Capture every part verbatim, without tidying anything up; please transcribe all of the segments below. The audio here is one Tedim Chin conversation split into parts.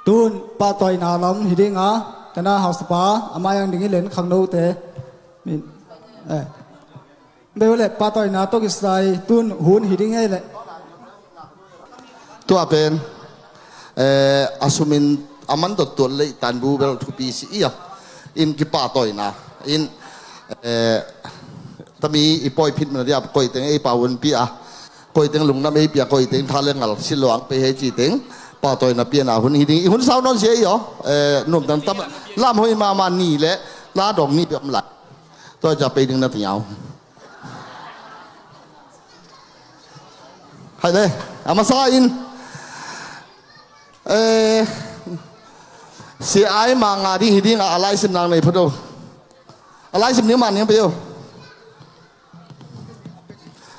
Tun pahtawina lam hi ding a, tena hausapa a mai ang ding i len khangnote. Min, eh. Beu le pahtawina tawh kisai tun hun hi ding ei le. Tua pen, eh, a sumin a man dot tuat lei tanbu bel thupi si ia. In kipahtawina in, eh, tami i pawi phit mana dia koi teng ei pawunpi a. Koi teng lungdam ei pia, koi teng tha le ngal si luang pei hei ci teng pahtawina piana hun hi ding. I hun sau nawn sia i aw, eh, nuam dang tam lam hoi mama ni le la dong ni pia om lai. Tua ca pei ding na ti au. Hai le, a masa in, eh, si ai ma nga ding hi ding a, a lai sim nang nei pha do. A lai sim ni ma ni pei o.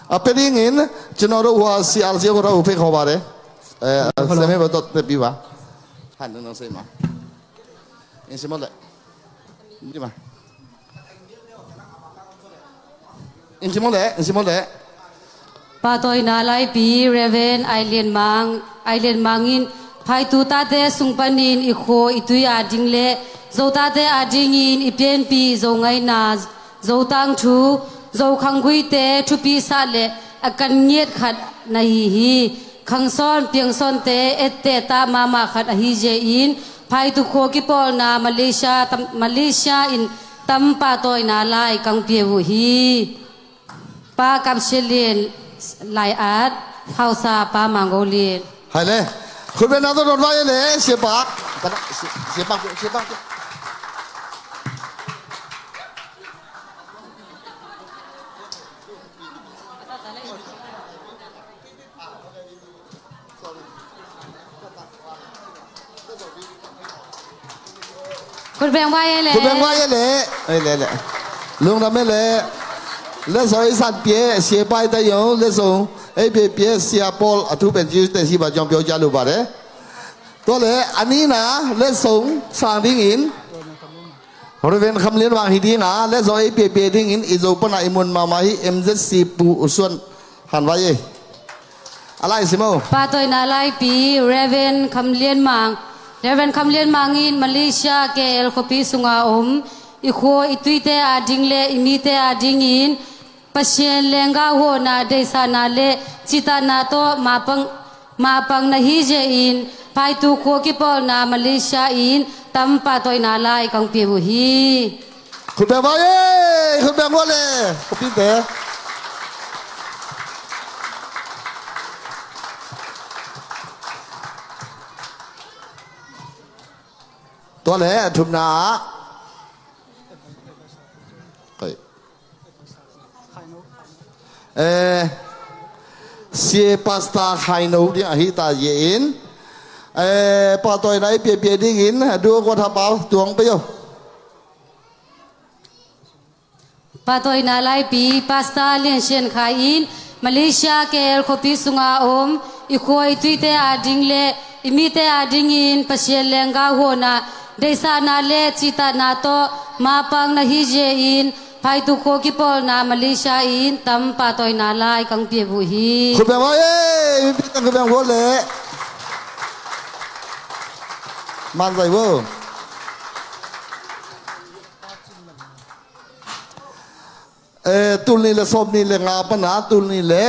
A pia dingin, cino do hua si al si ko do pei ko ba de. Eh, se me ba dot te pi ba. Han nang sei ma. In si mo le. Ni ma. In si mo le, in si mo le. Pahtawina laipi, Reverend Ailen Mang, Ailen Mang in phaitu tate sung panin i khua i tui a ding le Zo tate a dingin i pianpi Zo ngaina, Zo tangthu, Zo khangguite thupi sah le a kan ngiat khat na hi hi. Khangsawn piangsawnte etteh ta mama khat ahi zia in phaitu khua kipawlna Malaysia tam, Malaysia in tam pahtawina lai kang pia uh hi. Pa Kap Sia Lian lai at hausa pa Mang Go Lian. Hai le. Khut beng na tawh dot vai le, sia pa. Sia pa, sia pa. Khut beng vai e le. Khut beng vai e le. Ei le le. Lungdam e le. Letsong ei san pia, sia pai ta yo, letsong ei pia pia, sia Paul, a thu pen Jews te si ba jong pia ja lu ba de. Tua le, a nina, letsong sang dingin. Reverend Kham Lian Mang hi ding a, letsong ei pia pia dingin, i Zo pana i mun mama hi, M Z C pu u suan. Han vai e. A lai sim o. Pahtawina laipi, Reverend Kham Lian Mang. Reverend Kham Lian Mang in Malaysia K L khuapi sunga om i khua i tuite a ding le i mite a dingin Pasian lengga huahna deisahna le cihtakna tawh mapang, mapang na hi zia in phaitu khua kipawlna Malaysia in tam pahtawina lai kang pia uh hi. Khut beng vai e, khut beng vai le. Khut beng te. Tua le a thumna ah. Koi. Eh, sia Pastor Khaino ding ahi ta ye in. Eh, pahtawina i pia pia dingin, a du ko tha pau tuang pe yo. Pahtawina laipi, Pastor Lian Sian Khai in Malaysia K L khuapi sunga om i khua i tuite a ding le i mite a dingin Pasian lengga huahna deisahna le cihtakna tawh mapang na hi zia in phaitu khua kipawlna Malaysia in tam pahtawina lai kang pia uh hi. Khut beng vai e, mi pi tang khut beng vai le. Man zai wo. Eh, tul nih le sawm nih le nga pana tul nih le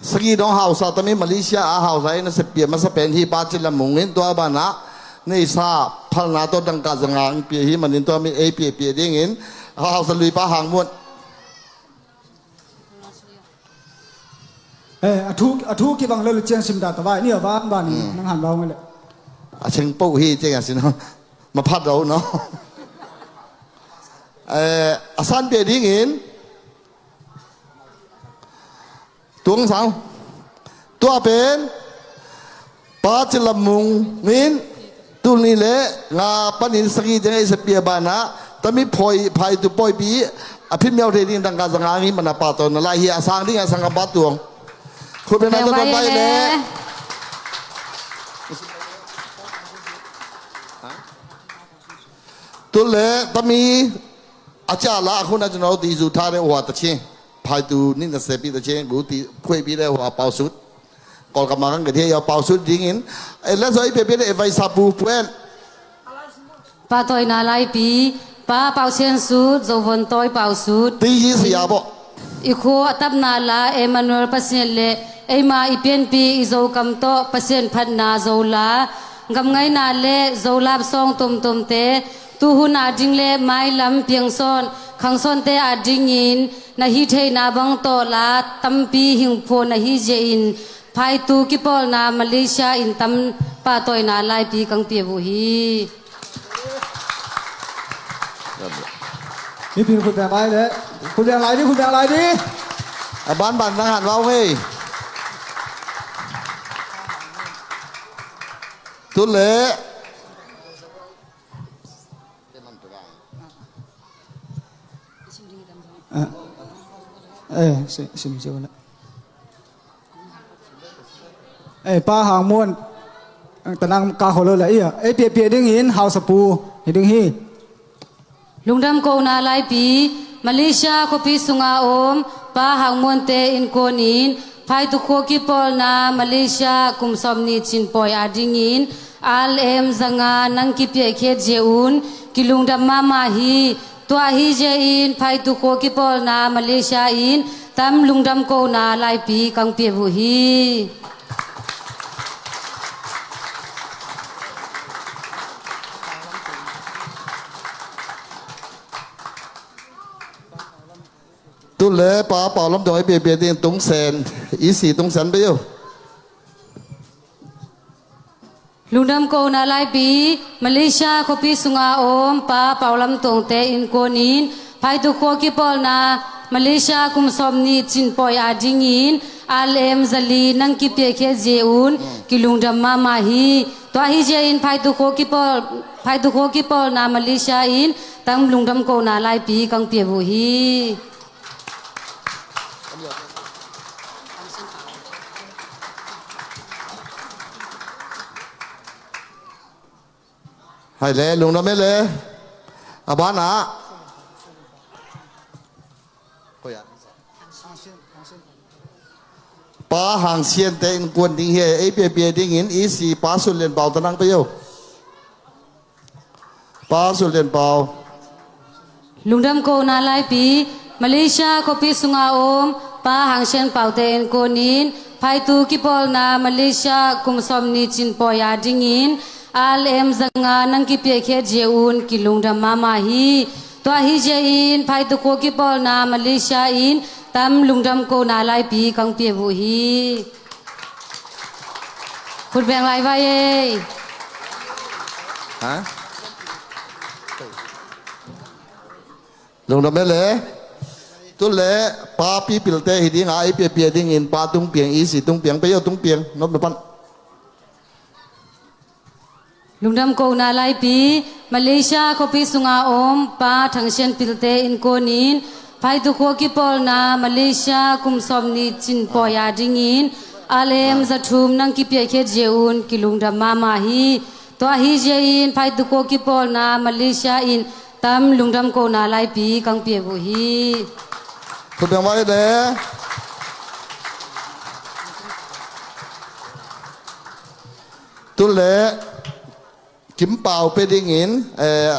sagih dong hausa tami Malaysia a hausa in a sepia masa pen hi Pa Cin Lam Mung in tua banah neisa phalna tawh dangka zanga ang pia hi manin tua mi ei pia pia dingin hausa lui pa Hang Muan. Eh, a thu, a thu kibang le lu ciang sim da ta vai ni a van van ni nang han bau ngai le. A cheng po hi ciang a sin. Ma phat dau no. Eh, a san pia dingin. Tuang sang. Tua pen. Pa Cin Lam Mung in tul nih le nga panin sagih ciang ei sepia banah tami phawi phaitu pawipi a phit miau thei ding dangka zanga ngi mana pahtawina lai hi a sang ding a sang a pa tuang. Khut beng na tawh dot vai le. Tul le tami a cia la a khun a cin au ti zu tha le hua ta ci. Phaitu nih na sepi ta ci gu ti phuaipi le hua pau sut. Kawlgam ah kan ka thei a, Pau Sut dingin. Eh, let's go, i piapia ding, eh, Vai Sapu, Pu En. Pahtawina laipi, Pa Pau Sian Sut, Zo Von Tawi Pau Sut. Ti hi sia bawh. I khua a tapna la, Emmanuel Pasian le eima i pianpi i Zokam tawh Pasian phatna Zola, gamngaina le Zolap sawng tomtomte, tuhun a ding le mailam piangsawn khangsawnte a dingin na hih theihna bang tawh la tampi hingphuan na hih ziahin, phaitu kipawlna Malaysia in tam pahtawina laipi kang piak uh hi. Mipil khut beng lai le, khut beng lai di, khut beng lai di. A banban nang han vau ngei. Tu le. Ah. Eh, sim, sim, sim. Eh, Pa Hang Muan, tanang ka kholo la ia. Eh, piapia dingin Hau Sapu hi ding hi. Lungdam kohna laipi, Malaysia khuapi sunga om Pa Hang Muante innkuanin phaitu khua kipawlna Malaysia kum sawmnih cin pawi a dingin alem zanga nang kipiahkhiat zia un kilungdam mahmah hi. Tua hi zia in phaitu khua kipawlna Malaysia in tam lungdam kohna laipi kang piak uh hi. Tu le Pa Pau Lam Tuang i piapia ding Tung Sen, i si Tung Sen bei uh. Lungdam kohna laipi, Malaysia khuapi sunga om Pa Pau Lam Tuangte innkuanin phaitu khua kipawlna Malaysia kum sawmnih cin pawi a dingin alem zali nang kipiahkhiat zia un kilungdam mahmah hi. Tua hi zia in phaitu khua kipawl, phaitu khua kipawlna Malaysia in tam lungdam kohna laipi kang piak uh hi. Hai le, lungdam e le. A banah Pa Hang Siante innkuan ding hi, ei piapia dingin i si Pa Sut Lian Pau tanang pei o. Pa Sut Lian Pau. Lungdam kohna laipi, Malaysia khuapi sunga om Pa Hang Sian Paute innkuanin phaitu kipawlna Malaysia kum sawmnih cin pawi a dingin alem zanga nang kipiahkhiat zia un kilungdam mahmah hi. Tua hi zia in phaitu khua kipawlna Malaysia in tam lungdam kohna laipi kang piak uh hi. Khut beng lai vai ei. Ha? Lungdam e le. Tu le Pa Pi Pilte hi ding a, ei piapia dingin Pa Tung Piang, i si Tung Piang pei o, Tung Piang nop na pan. Lungdam kohna laipi, Malaysia khuapi sunga om Pa Thang Sian Pilte innkuanin phaitu khua kipawlna Malaysia kum sawmnih cin pawi a dingin alem zathum nang kipiahkhiat zia un kilungdam mahmah hi. Tua hi zia in phaitu khua kipawlna Malaysia in tam lungdam kohna laipi kang piak uh hi. Khut beng vai le. Tu le Kim Pau pia dingin, eh,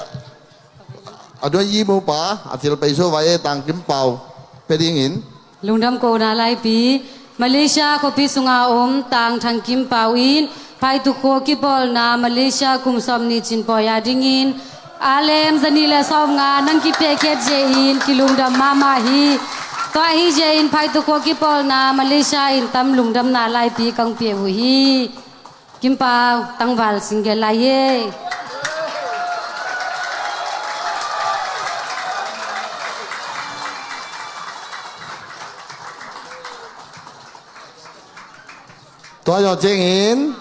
a duan yi mu pa, a thil pai so vai e Tang Kim Pau pia dingin. Lungdam kohna laipi, Malaysia khuapi sunga om Tang Thang Kim Pau in phaitu khua kipawlna Malaysia kum sawmnih cin pawi a dingin alem zanih le sawmnga nang kipiahkhiat zia in kilungdam mahmah hi. Tua hi zia in phaitu khua kipawlna Malaysia in tam lungdamna laipi kang piak uh hi. Kim Pau, tangval single lai hi. Tua zawh ciangin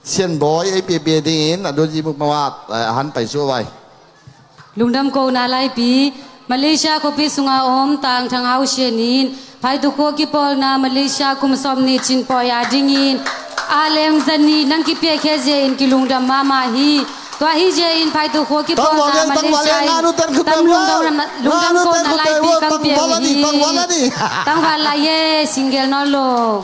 Sian Bawi ei piapia dingin a duan yi mu pa, eh, a han pai suah vai. Lungdam kohna laipi, Malaysia khuapi sunga om Tang Thang Hau Sian in phaitu khua kipawlna Malaysia kum sawmnih cin pawi a dingin alem zanih nang kipiahkhiat zia in kilungdam mahmah hi. Tua hi zia in phaitu khua kipawlna Malaysia in tam lungdam, lungdam kohna laipi kang piak uh hi. Tangval lai hi, single nawn lo.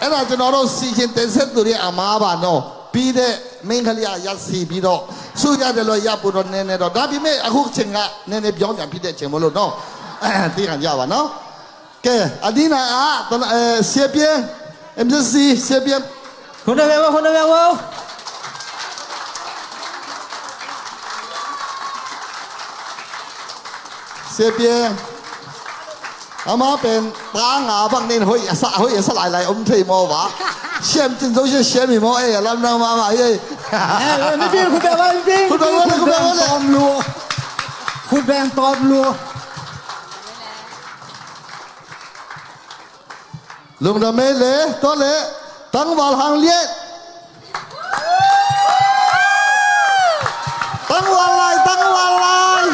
အဲ့ဒါကျွန်တော်တို့စီစဉ်တင်ဆက်သူတွေအမှားပါနော်။ ပြီးတဲ့မင်းကလေးအရစီပြီးတော့ ဆူညတဲ့လိုရပူတော့နည်းနည်းတော့ ဒါပေမဲ့အခုချိန်ကနည်းနည်းပြောင်းပြန်ဖြစ်တဲ့အချိန်မို့လို့နော်။ အဲ သိခံကြပါနော်။ ကဲ အဒီနာက အဲ ရှေ့ပြေး MCC ရှေ့ပြေး ခုနကပဲ ခုနကပဲ ရှေ့ပြေး အမပင်ပန်းငါဘက်နဲ့ ဟိုအစ ဟိုအစလိုက်လိုက် အုံးထေမောပါ။ ရှမ်တင်ဆိုရှမ်မီမော အေး လမ်းနမမ အေး အဲ မင်း ခုနကပဲ မင်း ခုနကပဲ ခုနကပဲ ခုနကပဲ ခုနကပဲ Lungdam ei le, tua le, tangval hang liat. Tangval lai, tangval lai.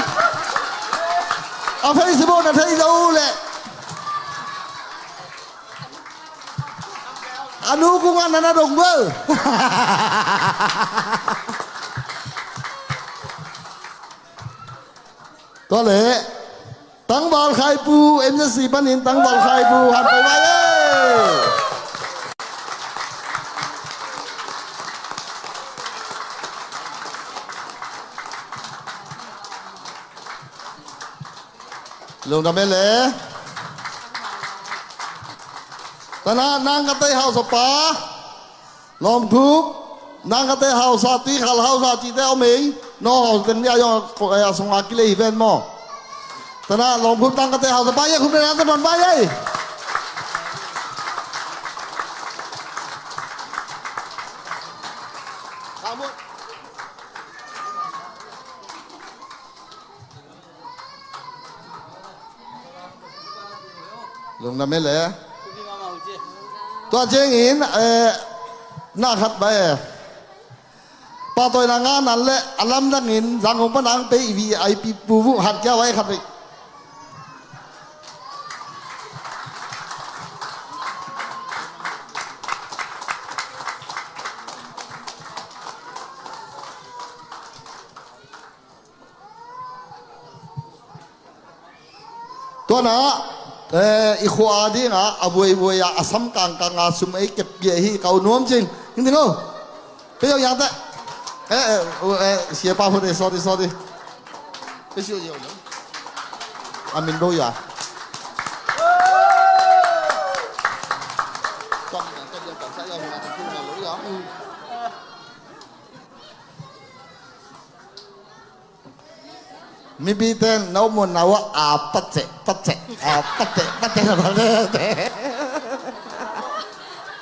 A Facebook na thei zo le. A nu kung a nana dong bo. Tua le, tangval khaipu, MCC panin tangval khaipu, han pai vai e. Lungdam ei le. Tana, nang katei hausa pa. Lawmguk, nang kate hausa, tuikhal hausa cihte om ei. No hausa teng nia zong a sungah kilei hi ven maw? Tana lawng phum tang ka te hau ta pai ya khum na ta non pai ya. Lungdam e le. Tua ciangin, eh, na khat ba e. Pahtawina ngah nan le a lamdangin Zangkong pan ang pe i V I P pu Vuh Hat Kiau a i khat rih. Tuana, eh, i khua a dinga a vuaivuai a a sam kangkang a sum ei kep bia hi ka u nuam cing. Hing ding o. Pe yong yang te. Eh, eh, eh, siapa pun eh, sorry, sorry. Pe siu yong. Amin do ya. Tom yang, tom yang, tom saya yang, tom yang, tom yang. Mipite na umna uh a patse patse a patse patse na patse.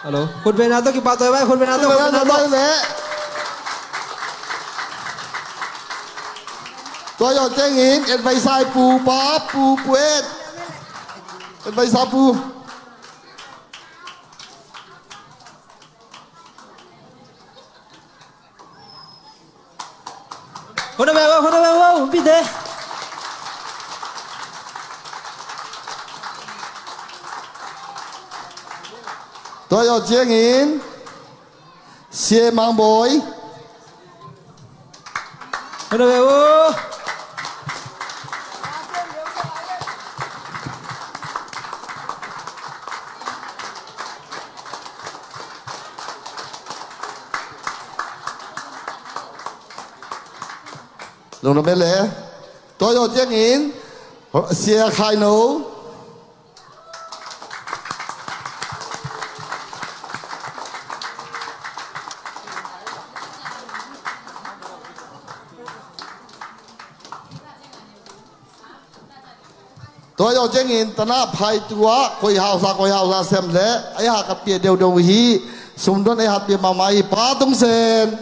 Hello. Khutbena to kipatoi bai, khutbena to, khutbena to. Tua yo tengin advisor pu pa pu puet. Advisor pu. Huna beu, huna beu, beu, bite. Tua yo ciangin Sia Mang Boy. Huna beu. Lungdam e le. Tua yo ciangin Sia Khai No. Tua yo ciangin tana phaitu ah koi hausa koi hausa sem le ei hak a pia deuhdeuh hi. Sumdon ei hak pia mahmah hi, Pa Tung Sen.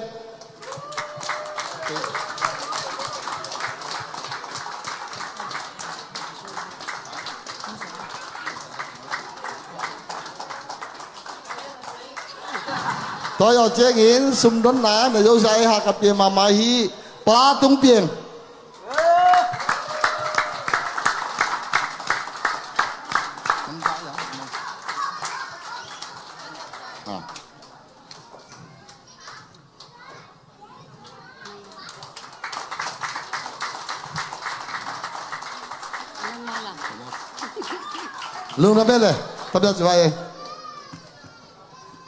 Tua yo ciangin sumdonna na zosia ei hak a pia mahmah hi, Pa Tung Piang. Lungdam e le, tabia ci vai e.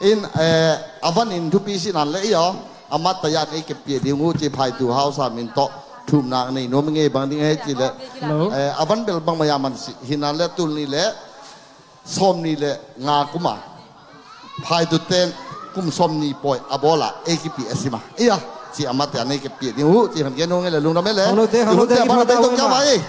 In, eh, a van in thupi sinan le i aw, a mat tayan ei kep pia ding uh ci phaitu hausa min tawh thumna nei nuam ngei bang ding he ci le. Hello. Eh, a van bel bang maya man si hinan le tul ni le sawm ni le nga kuma phaitu ten kum sawm ni pawi a bawla ei kipi a sima. Iya, ci a mat tayan ei kep pia ding uh ci han gen nuam ngei le lungdam e le. Hello te, hello te, bang kipi tawh ma. Kia vai.